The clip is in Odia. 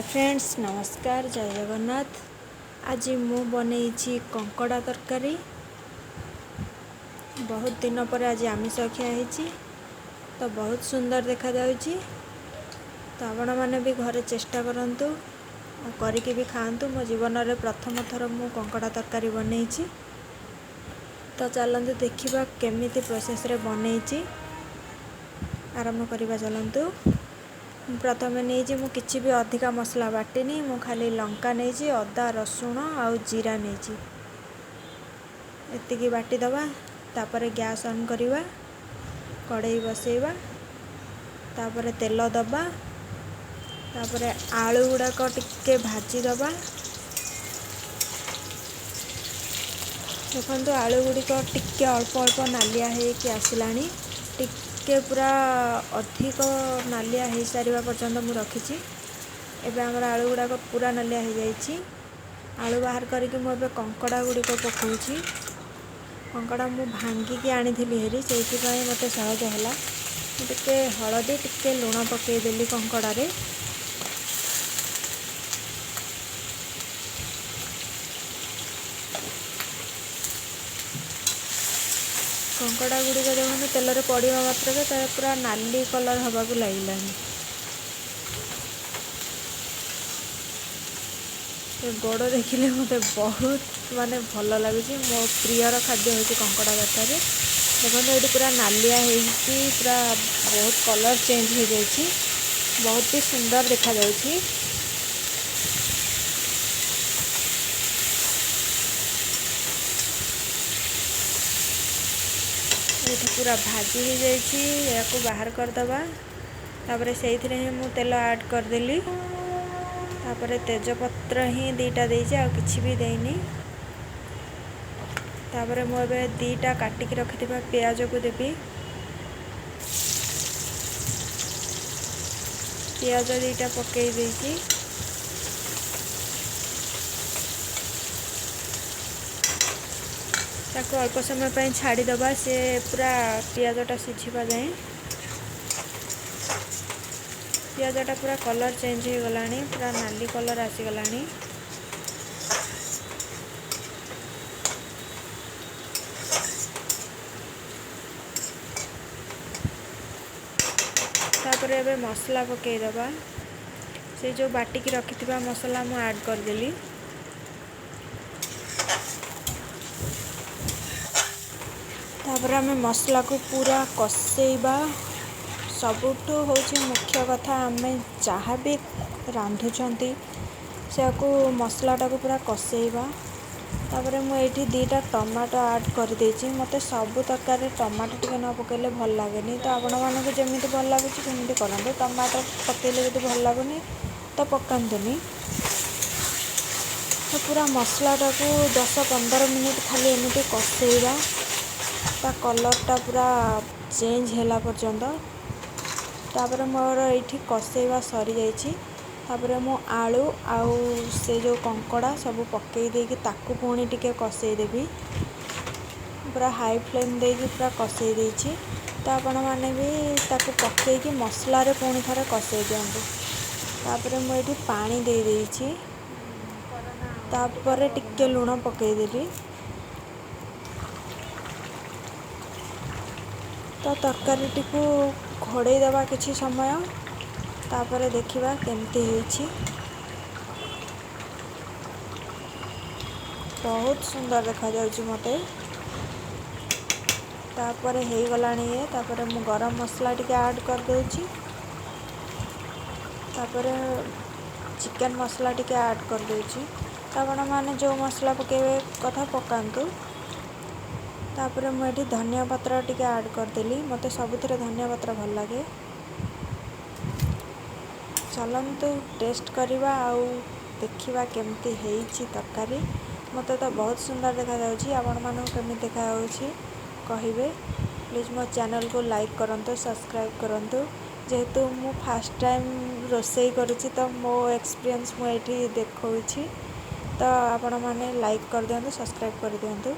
ଫ୍ରେଣ୍ଡସ୍, ନମସ୍କାର, ଜୟ ଜଗନ୍ନାଥ। ଆଜି ମୁଁ ବନେଇଛି କଙ୍କଡ଼ା ତରକାରୀ। ବହୁତ ଦିନ ପରେ ଆଜି ଆମିଷ ଖିଆ ହେଇଛି, ତ ବହୁତ ସୁନ୍ଦର ଦେଖାଯାଉଛି। ତ ଆପଣମାନେ ବି ଘରେ ଚେଷ୍ଟା କରନ୍ତୁ ଆଉ କରିକି ବି ଖାଆନ୍ତୁ। ମୋ ଜୀବନରେ ପ୍ରଥମ ଥର ମୁଁ କଙ୍କଡ଼ା ତରକାରୀ ବନେଇଛି। ତ ଚାଲନ୍ତୁ ଦେଖିବା କେମିତି ପ୍ରୋସେସ୍ରେ ବନେଇଛି। ଆରମ୍ଭ କରିବା ଚାଲନ୍ତୁ। ମୁଁ ପ୍ରଥମେ ନେଇଛି, ମୁଁ କିଛି ବି ଅଧିକା ମସଲା ବାଟିନି, ମୁଁ ଖାଲି ଲଙ୍କା ନେଇଛି, ଅଦା, ରସୁଣ ଆଉ ଜିରା ନେଇଛି, ଏତିକି ବାଟିଦେବା। ତାପରେ ଗ୍ୟାସ୍ ଅନ୍ କରିବା, କଢ଼େଇ ବସେଇବା, ତାପରେ ତେଲ ଦେବା, ତାପରେ ଆଳୁ ଗୁଡ଼ାକ ଟିକେ ଭାଜିଦେବା। ଦେଖନ୍ତୁ, ଆଳୁ ଗୁଡ଼ିକ ଟିକେ ଅଳ୍ପ ଅଳ୍ପ ନାଲିଆ ହେଇକି ଆସିଲାଣି। ଟିକେ ପୁରା ଅଧିକ ନାଲିଆ ହେଇସାରିବା ପର୍ଯ୍ୟନ୍ତ ମୁଁ ରଖିଛି। ଏବେ ଆମର ଆଳୁ ଗୁଡ଼ାକ ପୁରା ନାଲିଆ ହେଇଯାଇଛି। ଆଳୁ ବାହାର କରିକି ମୁଁ ଏବେ କଙ୍କଡ଼ା ଗୁଡ଼ିକ ପକାଉଛି। କଙ୍କଡ଼ା ମୁଁ ଭାଙ୍ଗିକି ଆଣିଥିଲି ହେରି, ସେଇଥିପାଇଁ ମୋତେ ସହଜ ହେଲା। ମୁଁ ଟିକେ ହଳଦୀ, ଟିକେ ଲୁଣ ପକାଇଦେଲି କଙ୍କଡ଼ାରେ। କଙ୍କଡ଼ା ଗୁଡ଼ିକ ଦେଖନ୍ତୁ, ତେଲରେ ପଡ଼ିବା ମାତ୍ରକେ ତାର ପୁରା ନାଲି କଲର୍ ହେବାକୁ ଲାଗିଲାଣି। ସେ ଗୋଡ଼ ଦେଖିଲେ ମୋତେ ବହୁତ ମାନେ ଭଲ ଲାଗୁଛି। ମୋ ପ୍ରିୟର ଖାଦ୍ୟ ହେଉଛି କଙ୍କଡ଼ା ତରକାରୀ। ଦେଖନ୍ତୁ, ଏଇଠି ପୁରା ନାଲିଆ ହେଇକି ପୁରା ବହୁତ କଲର୍ ଚେଞ୍ଜ ହେଇଯାଇଛି, ବହୁତ ବି ସୁନ୍ଦର ଦେଖାଯାଉଛି। ଏଇଠି ପୁରା ଭାଜି ହେଇଯାଇଛି, ଏହାକୁ ବାହାର କରିଦେବା। ତାପରେ ସେଇଥିରେ ହିଁ ମୁଁ ତେଲ ଆଡ଼୍ କରିଦେଲି। ତାପରେ ତେଜପତ୍ର ହିଁ 2ଟା ଦେଇଛି, ଆଉ କିଛି ବି ଦେଇନି। ତାପରେ ମୁଁ ଏବେ 2ଟା କାଟିକି ରଖିଥିବା ପିଆଜକୁ ଦେବି। ପିଆଜ 2ଟା ପକାଇ ଦେଇଛି। ତାକୁ ଅଳ୍ପ ସମୟ ପାଇଁ ଛାଡ଼ିଦେବା, ସେ ପୁରା ପିଆଜଟା ସିଝିବା ଯାଏଁ। ପିଆଜଟା ପୁରା କଲର୍ ଚେଞ୍ଜ ହେଇଗଲାଣି, ପୁରା ନାଲି କଲର୍ ଆସିଗଲାଣି। ତାପରେ ଏବେ ମସଲା ପକାଇଦେବା। ସେ ଯେଉଁ ବାଟିକି ରଖିଥିବା ମସଲା ମୁଁ ଆଡ଼୍ କରିଦେଲି। ତାପରେ ଆମେ ମସଲାକୁ ପୁରା କଷେଇବା। ସବୁଠୁ ହେଉଛି ମୁଖ୍ୟ କଥା, ଆମେ ଯାହା ବି ରାନ୍ଧୁଛନ୍ତି ସେୟାକୁ ମସଲାଟାକୁ ପୁରା କଷେଇବା। ତାପରେ ମୁଁ ଏଇଠି 2ଟା ଟମାଟୋ ଆଡ଼୍ କରିଦେଇଛି। ମୋତେ ସବୁ ତରକାରୀରେ ଟମାଟୋ ଟିକେ ନ ପକାଇଲେ ଭଲ ଲାଗେନି। ତ ଆପଣମାନଙ୍କୁ ଯେମିତି ଭଲ ଲାଗୁଛି ସେମିତି କରନ୍ତୁ। ଟମାଟୋ ପକାଇଲେ ଯଦି ଭଲ ଲାଗୁନି ତ ପକାନ୍ତୁନି। ତ ପୁରା ମସଲାଟାକୁ 10-15 ମିନିଟ୍ ଖାଲି ଏମିତି କଷେଇବା, ତା କଲର୍ଟା ପୁରା ଚେଞ୍ଜ ହେଲା ପର୍ଯ୍ୟନ୍ତ। ତାପରେ ମୋର ଏଇଠି କଷେଇବା ସରିଯାଇଛି। ତାପରେ ମୁଁ ଆଳୁ ଆଉ ସେ ଯେଉଁ କଙ୍କଡ଼ା ସବୁ ପକାଇ ଦେଇକି ତାକୁ ପୁଣି ଟିକେ କଷେଇଦେବି। ପୁରା ହାଇ ଫ୍ଲେମ୍ ଦେଇକି ପୁରା କଷେଇ ଦେଇଛି। ତ ଆପଣମାନେ ବି ତାକୁ ପକାଇକି ମସଲାରେ ପୁଣି ଥରେ କଷେଇ ଦିଅନ୍ତୁ। ତାପରେ ମୁଁ ଏଇଠି ପାଣି ଦେଇ ଦେଇଛି। ତାପରେ ଟିକେ ଲୁଣ ପକାଇଦେଲି। ତ ତରକାରୀଟିକୁ ଘୋଡ଼େଇ ଦେବା କିଛି ସମୟ, ତାପରେ ଦେଖିବା କେମିତି ହେଇଛି। ବହୁତ ସୁନ୍ଦର ଦେଖାଯାଉଛି ମୋତେ। ତାପରେ ହେଇଗଲାଣି ଇଏ। ତାପରେ ମୁଁ ଗରମ ମସଲା ଟିକେ ଆଡ଼୍ କରିଦେଉଛି। ତାପରେ ଚିକେନ୍ ମସଲା ଟିକେ ଆଡ଼୍ କରିଦେଉଛି। ତ ଆପଣମାନେ ଯେଉଁ ମସଲା ପକାଇବେ କଥା ପକାନ୍ତୁ। ତାପରେ ମୁଁ ଏଠି ଧନିଆ ପତ୍ର ଟିକେ ଆଡ଼୍ କରିଦେଲି। ମୋତେ ସବୁଥିରେ ଧନିଆ ପତ୍ର ଭଲ ଲାଗେ। ଚାଲନ୍ତୁ ଟେଷ୍ଟ କରିବା ଆଉ ଦେଖିବା କେମିତି ହେଇଛି ତରକାରୀ। ମୋତେ ତ ବହୁତ ସୁନ୍ଦର ଦେଖାଯାଉଛି, ଆପଣମାନଙ୍କୁ କେମିତି ଦେଖାଯାଉଛି କହିବେ। ପ୍ଲିଜ୍ ମୋ ଚ୍ୟାନେଲକୁ ଲାଇକ୍ କରନ୍ତୁ, ସବସ୍କ୍ରାଇବ୍ କରନ୍ତୁ। ଯେହେତୁ ମୁଁ ଫାଷ୍ଟ ଟାଇମ୍ ରୋଷେଇ କରୁଛି, ତ ମୋ ଏକ୍ସପିରିଏନ୍ସ ମୁଁ ଏଇଠି ଦେଖାଉଛି। ତ ଆପଣମାନେ ଲାଇକ୍ କରିଦିଅନ୍ତୁ, ସବସ୍କ୍ରାଇବ୍ କରିଦିଅନ୍ତୁ।